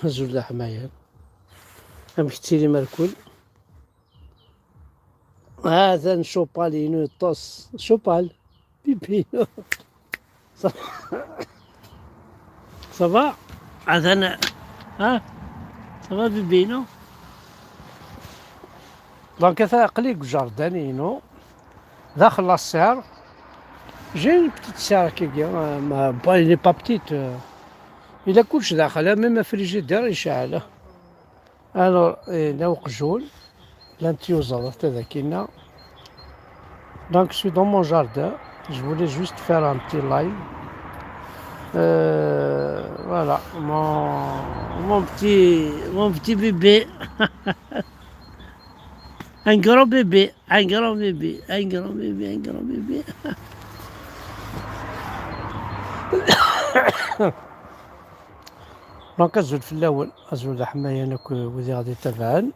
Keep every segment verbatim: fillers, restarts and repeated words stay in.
Azul d aḥmayan. Amek tettilim a lkul? Atan Chopal-inu yeṭṭes. Chopal, bibi-inu. Ça va? Atan, ha? Ça va, bibi-inu? Donc, atan aql-i deg jardin-inu. Daxel la serre. J'ai une petite serre qui vient, euh, ma, bon, elle n'est pas petite, euh, il a kullec daxel, hein, même un frigidaire يشعل. Alors, eh, la uqjul, llant tiyuzaḍ, ta d akina. Donc, je suis dans mon jardin. Je voulais juste faire un petit live. Euh, voilà, mon, mon petit, mon petit bébé. Un grand bébé, un grand bébé, un grand bébé, un grand bébé. Donc, azul fell-awen, azul d aḥmayan akk wid i ɣ-d-itabaɛen.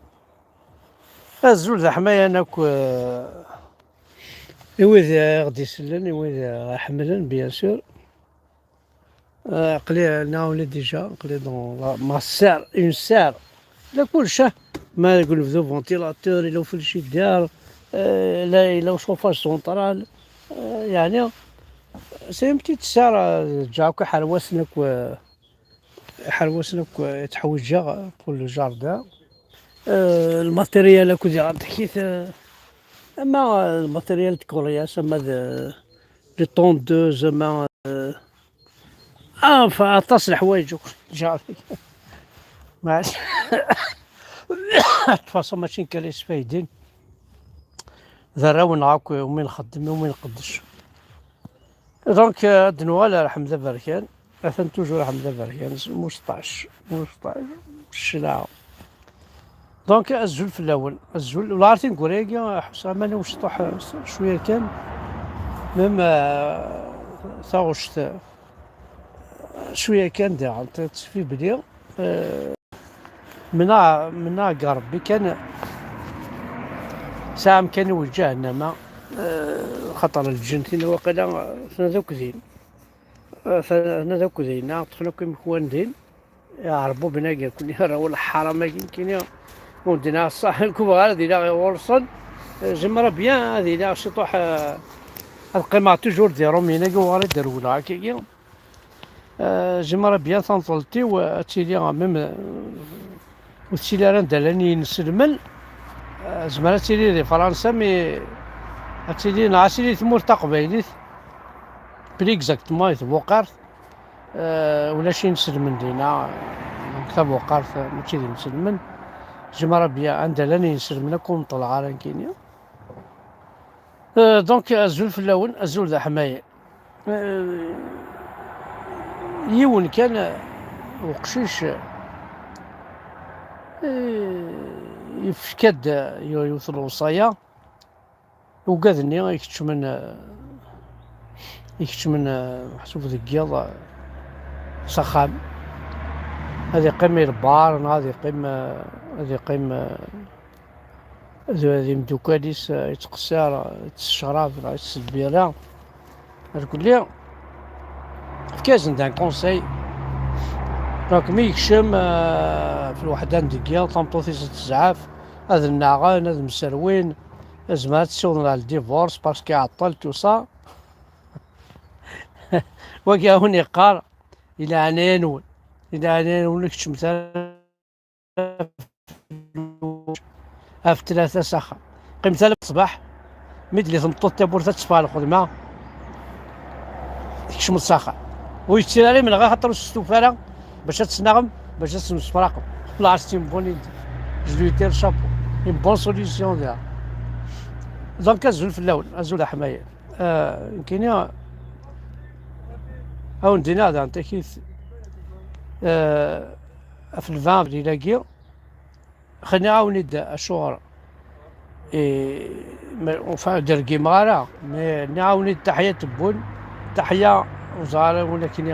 Azul d aḥmayan akk, eh, i wid i ɣ-d-isellen, i wid i ɣ-iḥemmlen, bien sûr. Eh, aql-i, nniɣ-awen déjà, aql-i dans la, ma serre, une serre. La kullec, ah, ma deg unebdu ventilateur, yella ufrigidaire, eh, la, yella chauffage central, eh, yeɛni, c'est une petite serre, eh, ǧǧiɣ akk iḥerwasen akk, eh, iḥerwasen akk, eh, tteḥwiǧiɣ pour le jardin. Eh, le matériel akk diɣ d kit, eh, ama, eh, le matériel de colliage, ama de, de tondeuse, ama, eh, ah, enfin, aṭas n leḥwayeǧ akk ǧǧiɣ. Maɛlic. De toute façon, mačči nekk ara yesfaydin. D arraw-nneɣ akk, umi nxeddem, umi nqeddec. Donc, euh, ad d-nuɣal ar Ḥmed Aberkan. Atan toujours Ḥmed Aberkan, s mustache, mustache, cclaɣ. Donc, azul fell-awen, azul. Wala ar tineggura-agi, ḥusseɣ aman-iw mecṭuḥ, euh, cwiya kan. Même, euh, taɣect, euh, cwiya kan diɣen, tettfi bli, euh, Mennaɣ, mennaɣ deg Ṛebbi kan, sɛam kan i wul ǧahennama, eh, xaṭer lǧentin waqila, eh, tnad akk din. Eh, tnad akk dinna, ṭṭfen akk imekwan din. Iɛerbuben-agi, akk-nni arraw n lḥaram-agi, nekkini, ur d-iniɣ ṣṣeḥ, nekk ur bɣiɣ ara ad iliɣ ɣur-sen. Eh, j'aimerais bien ad iliɣ ciṭuḥ, eh, ad qqimeɣ toujours di Ṛumyen-agi, uɣal ad d-rewleɣ akkagi. Euh, j'aimerais bien tanḍelt-iw, euh, ad tili, euh, même, euh, ur tettili ara anda llan yinselmen. Euh, tezmer ad tili di Fransa, mais ad tili, neɣ ad tili tmurt taqbaylit, plus exactement di Tbuqert. Euh, ulac inselmen dinna, donc Tabuqert, euh, mačči d inselmen. J'aimerais bien anda llan yinselmen akk ur neṭleɣ ara nekkini. Euh, donc, azul fell-awen, azul d aḥmayan. Euh, yiwen kan, euh, uqcic, euh, yefka-d, euh, yiwet n lewṣaya, ugad-nni ikeččmen, euh, ikeččmen, euh, meḥsub deg yiḍ, euh, s axxam. Ad iqqim i lbar, neɣ ad iqqim, euh, ad iqqim, euh, d, d imeddukal-is, eh, yettqeṣṣir, eh, yettess ccrab, neɣ yettess lbira. Irkelli, efk-asen-d un conseil. Donc, mi yekcem, eh, f lweḥda n deg yiḍ, tameṭṭut-is ad tezɛef, ad nnaɣen, ad mserwin, azmer ad tt-ssiwḍen ɣer le divorce, parce que iɛeṭṭel, tout ça. Wagi a wen-yeqqar, i leɛnaya-nwen, i leɛnaya-nwen, ur keččmet ara ɣef tlata s axxam. Qqim tala ṣṣbeḥ, mi d-tli tmeṭṭut tawwurt ad teffeɣ lxedma, tkecmeḍ s axxam. Ur yettili ara imenɣi axaṭer ur testufa ara bac ad tesnaɣem, bac ad temsefraqem. Là, c'est une bonne idée. Je lui tire chapeau. Une bonne solution, diɣ. Donc, azul fell-awen, azul a ḥmayan. Euh, nekkini, a wen-d-iniɣ daɣen takit, euh, ɣef le vingt avril-agi, xi nniɣ-awen-id acuɣer, eh, ma, enfin, ur d-rgimeɣ ara, mais nniɣ-awen-id taḥya tewwun, taḥya ur ẓriɣ ara win akken i,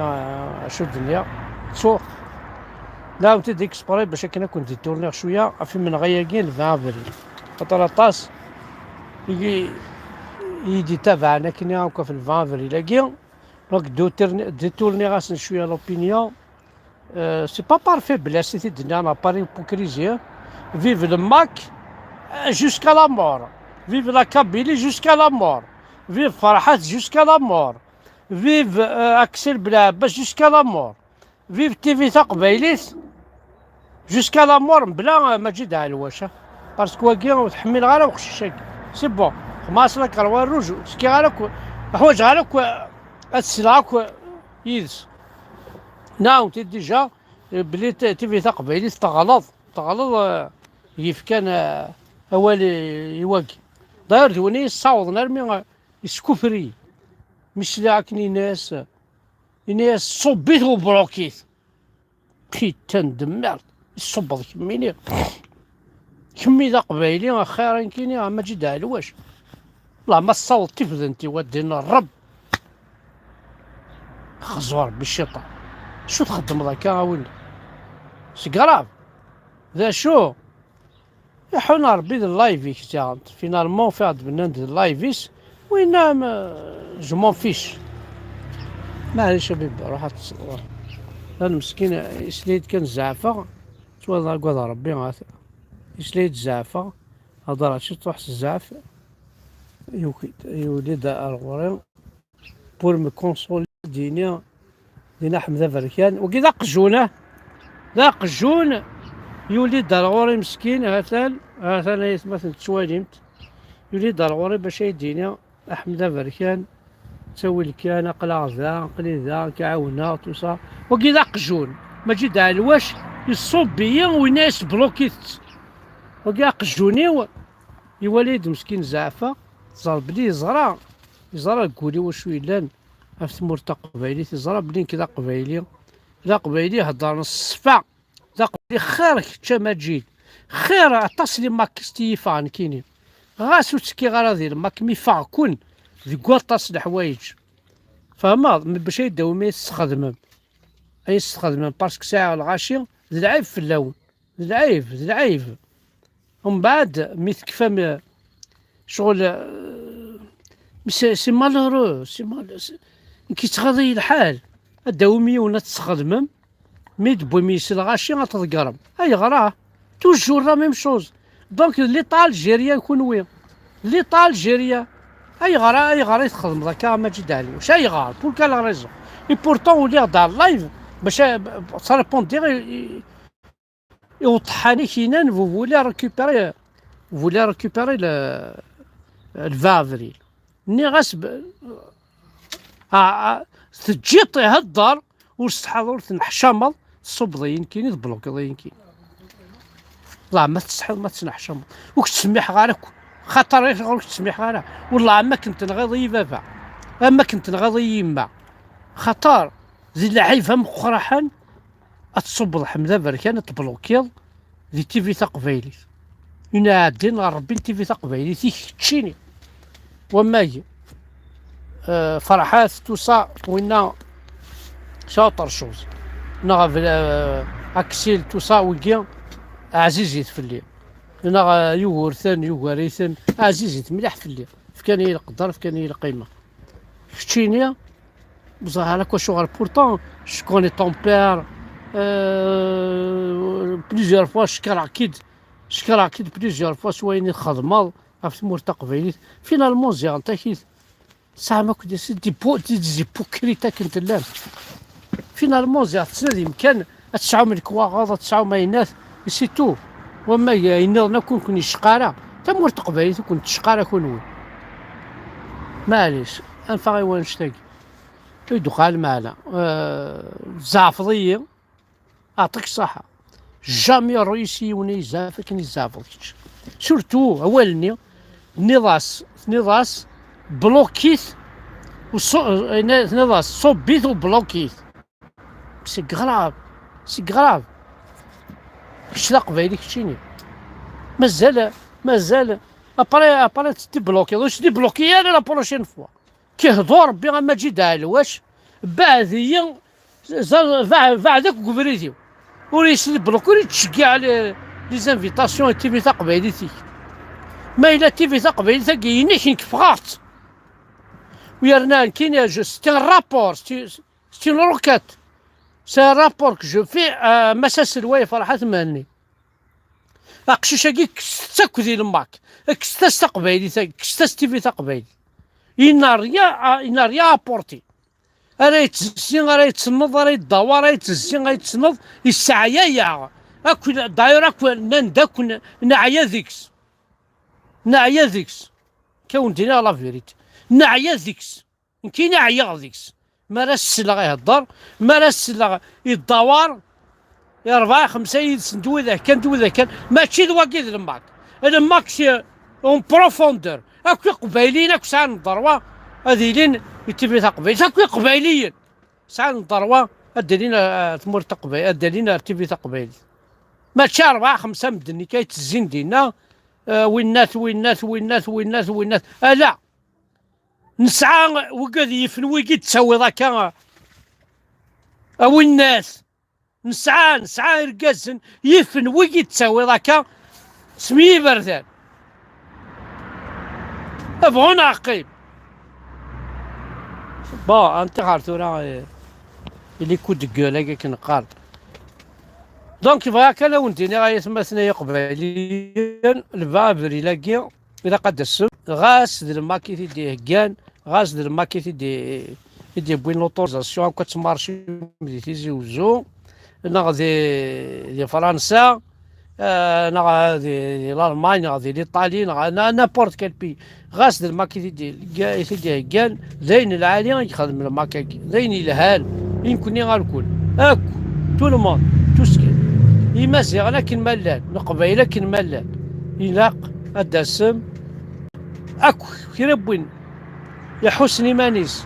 acu d-nniɣ, ttuɣ. Nniɣ-awen-t-id exprès bac akken ad ken-détourniɣ cwiya ɣef imenɣi-agi n le vingt avril. Xaṭer aṭas i, i yi-d-itabaɛen akken akk ɣef le vingt avril-agi, donc détourni-, détourniɣ-asen cwiya l'opinion. Euh, c'est pas par faiblesse i t-id-nniɣ, neɣ par hypocrisie. Vive le MAK, euh, jusqu'à la mort. Vive la Kabylie jusqu'à la mort. Vive Ferhat jusqu'à la mort. Vive, euh, Axel Belɛebbas jusqu'à la mort. Vive TV Taqbaylit jusqu'à la mort, mebla, euh, Maǧid Ɛelwac, hein. Parce que wagi ur t-ḥmileɣ ara uqcic-agi. C'est bon. Xmas la karwa rouge, ur skiɣ ara akk, ḥwaǧeɣ ara akk ad sleɣ akk yid-s. Nɛawed-t-id déjà, belli t-, TV Taqbaylit teɣleḍ, teɣleḍ, euh, yefkan, euh, awal i, i wagi. D'ailleurs, d win i yessawḍen armi, euh, yeskufer-iyi. Mi sliɣ akken yenna-yas, yenna-yas: "Ṣubb-it u bruk-it." Putain de merde. Iṣubbeḍ kemmini. Kemmi d aqbayli, axir nekkini a Maǧid Ɛelwac. Wallah ma tessaweḍ tifdent-iw a ddin Ṛebb. Xzu Ṛebbi cciṭan. Acu txeddmeḍ akka a winna? C'est grave. D acu? Iḥun Ṛebbi d live-ik ziɣ. Finalement, ufiɣ-d bennan-d d live-is. Winna, euh, je m'en fiche. Maɛlic a bibba, ruḥ ad tesleḍ. Llan meskin, isla-yi-d kan zeɛfeɣ. Ttwaliḍ agad Ṛebbi, isla-yi-d zeɛfeɣ. Hḍeṛ aci truḥ s zzɛef. Yuki-d, yuli-d ar ɣur-i. Pour me consoler, dini, dini Ḥmed Aberkan. Wagi d aqjun, ah! D aqjun, yuli-d ar ɣur-i meskin, ha-t-an, ha-t-an ay atmaten tettwalimt. Yuli-d ar ɣur-i bac ay d-yini: "Ḥmed Aberkan, ttawil kan, aql-aɣ da, aql-i da, ad k-ɛawneɣ, tout ça." Wagi d aqjun, Maǧid Ɛelwac, iṣubb-iyi, winna-yas: "Blokit-t." Wagi aqjun-iw, iwala-yi-d meskin zeɛfeɣ, teẓra belli yeẓra, yeẓra deg wul-iw acu yellan ɣef tmurt taqbaylit, yeẓra belli nekk d aqbayli, d aqbayli heddren s ṣṣfa, d aqbayli xir kečč a Maǧid, xir aṭas n imakistes i yi-ffɣen nekkini, ɣas ur ttekkiɣ ara di lmak mi ffɣeɣ-ken deg waṭas n leḥwayeǧ, fehmeḍ, bac ay d-tawim ay tesxedmem, ay tesxedmem, parce que sɛiɣ lɣaci, d lɛib fell-awen. D lɛib, d lɛib. Umbeɛd, mi tekfam, eh, ccɣel, eh, c'est, c'est malheureux, c'est mal-, c'est, nekk yettɣaḍ-iyi lḥal. Ad d-tawim yiwen ad t-tesxedmem, mi d-tewwim yes lɣaci ad t-tḍeggrem. Ayɣer ah? Toujours la même chose. Donc, d l'État algérien kunwi. L'État algérien. Ayɣer, ayɣer i txedmeḍ akka a Maǧid Ɛelwac? Ayɣer? Pour quelle raison? Et pourtant, uliɣ-d ar live, bac a, ttrépondre i, i, i uṭeḥḥan-ik yennan: "Vous voulez récupérer, vous voulez récupérer le, le vingt avril." Nniɣ-as b-, a, a, teǧǧiḍ ihedder, ur tsetḥaḍ, ur tenneḥcameḍ, tṣubbeḍ-iyi nekkini, tblukiḍ-iyi nekkini. Wellah ma tsetḥiḍ, ma tenneḥcameḍ, ur k-ttsemmiḥeɣ ara akk. Xaṭer ur k-ttsemmiḥeɣ ara. Wellah am akken tenɣiḍ-iyi baba, am akken tenɣiḍ-iyi yemma. Xaṭer d lɛib ameqqraḥen ad tṣubbeḍ Ḥmed Aberkan, ad tblukiḍ di TV Taqbaylit. Win iɛeddin ɣer Ṛebbi n TV Taqbaylit, i keččini. Wamag, euh, Ferḥat, tout ça, winna, c'est autre chose. Neɣ, euh, Aksil, tout ça, wigi, ɛzizit fell-i. Neɣ, euh, Yugurten, Yugar-iten, ɛzizit mliḥ fell-i. Fkan-iyi lqedr, fkan-iyi lqima. Keččini, ẓer akk acuɣer, pourtant, je connais ton père, euh, plusieurs fois, cekreɣ-k-id, cekreɣ-k-id plusieurs fois s wayen i txedmeḍ ɣef tmurt taqbaylit. Finalement, ziɣen takit, tesɛam akk des, des hypo-, des hypocrites akken tellam. Finalement, ziɣ tettnadim kan ad tesɛum lekwaɣeḍ, ad tesɛum ayennat, et c'est tout. Wamma yenniḍen akk ur ken-yecqa ara. Tamurt taqbaylit ur ken-tecqa ara kunwi. Maɛlic, anef-aɣ i wannect-agi. I d-uqal lmeɛna, euh, tzeɛfeḍ-iyi, aɛṭik ṣṣaḥa. Jamais réussi yiwen i yezɛef akken i tzeɛfeḍ kečč. Surtout awal-nni, tenniḍ-as, tenniḍ-as, blokit, u ṣu-, eh, tenniḍ-as, ṣubb-it u blokit. C'est grave, c'est grave. Kečč d aqbayli keččini. Mazal, mazal, après, après tettiblokiḍ, ur tettibloki ara la prochaine fois. Kihdu Rebbi a Maǧid Ɛelwac, beɛd-iyi, beɛd akk deg ubrid-iw. Ur yi-slibluk, ur yi-ttceggiɛ les, les invitations i TV taqbaylit-ik. Ma yella TV taqbaylit-agi inek, nekk ffɣeɣ-tt. U yerna nekkini, je, c'est un rapport, c'est, c'est une requête. C'est un rapport que je fais à Massa Selway Ferḥat Mhenni. Aqcic-agi kkset-t akk di lmak. Kkset-as taqbaylit-agi, kkset-as T V taqbaylit. Il n'a rien à, il n'a rien à apporter. Ara yettezzi, ara yettenneḍ, ara yeddawa, ara yettezzi, ara yettenneḍ, yesseɛya-yaɣ. Akk, d'ailleurs, akk nnan-d akk n-, neɛya deg-s. Neɛya deg-s. Kawen-d-iniɣ la vérité. Neɛya deg-s. Nekkini ɛyiɣ deg-s. Mi ara s-sleɣ ihedder, mi ara s-sleɣ yeddawar, i rebɛa xemsa yid-sen d widak kan, d widak kan, mačči d wagi d lmak. Lmak c'est en profondeur. Akk iqbayliyen akk sɛan ddrewa ad ilin i T V taqbaylit. Akk iqbayliyen sɛan ddrewa ad d-ilin ar tmurt taqbaylit, ad d-ilin ar T V taqbaylit. Mačči rebɛa xemsa medden i kay ttezzin dinna, eh, winnat, winnat, winnat, winnat, winnat. Ala. Nesɛa wigad yifen wigi d-tawiḍ akka, a winnat. Nesɛa, nesɛa irgazen yifen wigi d-tawiḍ akka, smi iberdan. Bɣu neɣ qqim. Bon, anti ɣer tura, eh, ili coup de gueule, akka akken qqar. Donc, bɣiɣ kan ad wen-d-iniɣ ay atmaten ay iqbayliyen, lba abril-agi, ilaq ad d-tassem, ɣas d lmak i t-id-iheggan, ɣas d lmak i t-id-, i d-yewwin l'autorisation, akk ad tmarcim di Tizi Uzzu, neɣ di, di Fransa, eh, neɣ di, di l'Allemagne, neɣ di l'Italie, neɣ na-, n'importe quel pays. Ɣas d lmak i t-id-, i t-id-iheggan, d ayen lɛali i yexdem lmak-agi, d ayen yelhan i nekkni alkul, akk, tout le monde, tout ce qui, Imaziɣen akken ma llan, Leqbayel akken ma llan, ilaq ad d-tasem akk kra n win iḥussen iman-is,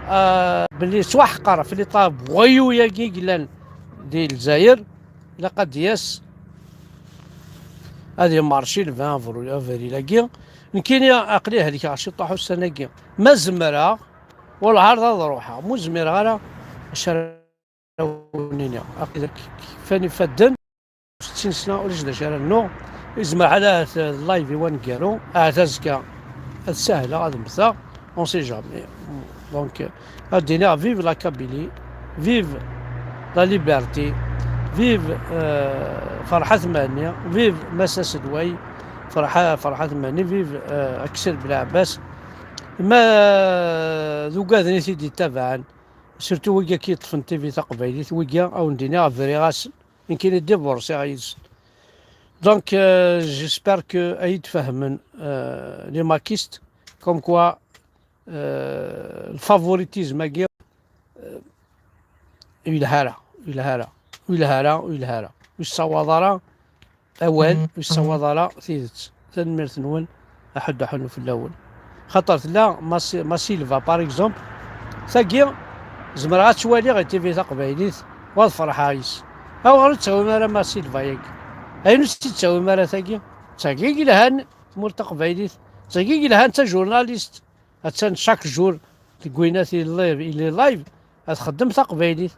ah, belli yettwaḥqer ɣef liṭab voyou-agi i yellan di Lezzayer, ilaq ad d-yas ad imarci le vingt avril-agi. Nekkini aql-i helkeɣ ciṭuḥ ussan-agi. Ma zemreɣ, wallah ar d ad ruḥeɣ. Ma ur zmireɣ ara, acu ara wen-iniɣ? Aql-i kfan ifadden, sittin sna, ulac d acu ara rnuɣ. Izmer ḥala ahat live i waneggaru, ahat azekka ad sahleɣ, ad mmteɣ. On sait jamais. Donc, euh, ad d-iniɣ vive la Kabylie, vive la liberté, vive, euh, Ferḥat Mhenni, vive Massa Selway, Ferḥa-, Ferḥat Mhenni, vive, euh, Aksel Belɛebbas. Ma d ugaden i t-id-yettabaɛen, surtout wigi akka yeṭṭfen T V taqbaylit, wigi, ad wen-d-iniɣ, briɣ-asen, nekkini divorciɣ yid-sen. Donc, euh, j'espère que ad yi-d-fehmen, euh, les makistes, comme quoi, euh, le favoritisme-agi, euh, ur yelha ara, ur yelha ara, ur yelha ara, ur yelha ara, ur yessawaḍ ara awal, ur yessawaḍ ara tidet. Tanemmirt-nwen, aḥuddu aḥunnu fell-awen. Xaṭer tella Masi-, Masilva, par exemple, tagi, zemreɣ ad tt-waliɣ i T V taqbaylit, u ad ferḥeɣ yis. Awer ur tt-tawim ara Masilva-yagi? Ayen ur tt-id-tawim ara tagi? D tagi i yelhan tmurt taqbaylit, d tagi i yelhan d tajurnalist. Attan chaque jour deg winat i live, i les lives, ad txeddem taqbaylit.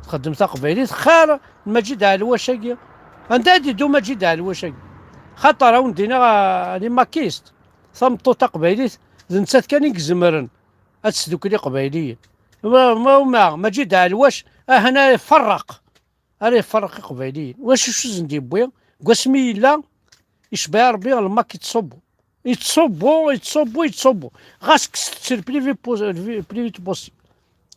Txeddem taqbaylit xir n Maǧid Ɛelwac-agi. Anda ad iddu Maǧid Ɛelwac-agi? Xaṭer ad wen-d-iniɣ, a, les makistes, tameṭṭut taqbaylit, d nettat kan i izemren ad tesdukel iqbayliyen. Ma, ma, ma Maǧid Ɛelwac, ahan ara iferreq, ara iferreq iqbayliyen. Wacu i sen-d-yewwi? Deg wasmi yella, icbeɛ Rebbi lmak yettṣubbu. Yettṣubbu, yettṣubbu, yettṣubbu. Ɣas kkset-t le plus vite pos-, le plus vite possible.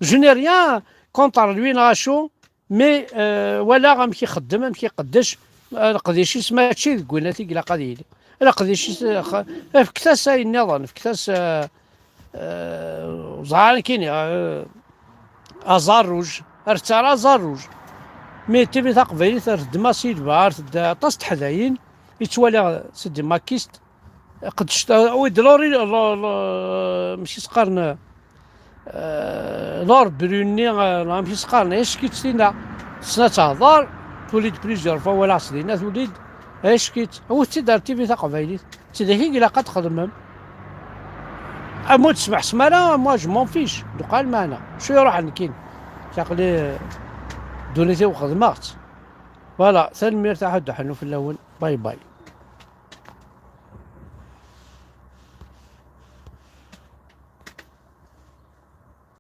Je n'ai rien contre lui, neɣ acu, mais, euh, walaɣ amek ixeddem, amek iqeddec, euh, leqdic-is mačči deg winat i ilaq ad yili. Leqdic-is, euh, x-, fket-as ayen nniḍen, fket-as, euh, euh, ẓer nekkini, euh, aẓar ruj, ar tettar aẓar ruj. Mi T V taqbaylit ar teddem asilba, ar tedda aṭas n teḥdayin, i ttwaliɣ c'est des makistes, qeddcet, euh, oui, d Lori, lo-, lo-, amek i s-qqaren, euh, Lor Bruni, euh, amek i s-qqaren, ack-itt tinna. Tessen ad tehder, tuli-d plusieurs fois, walaɣ-tt dinna, tuli-d, ack-itt. Awit-tt-id ar T V taqbaylit. D tidak i ilaq ad txedmem. Amu ur tesmeḥsem ara, moi, je m'en fiche. Duqa lmeɛna. Acu iruḥen nekkini? Aql-i, euh, ddunit-iw xedmeɣ-tt. Voilà, tanemmirt, aḥuddu aḥunnu fell-awen. Bye bye.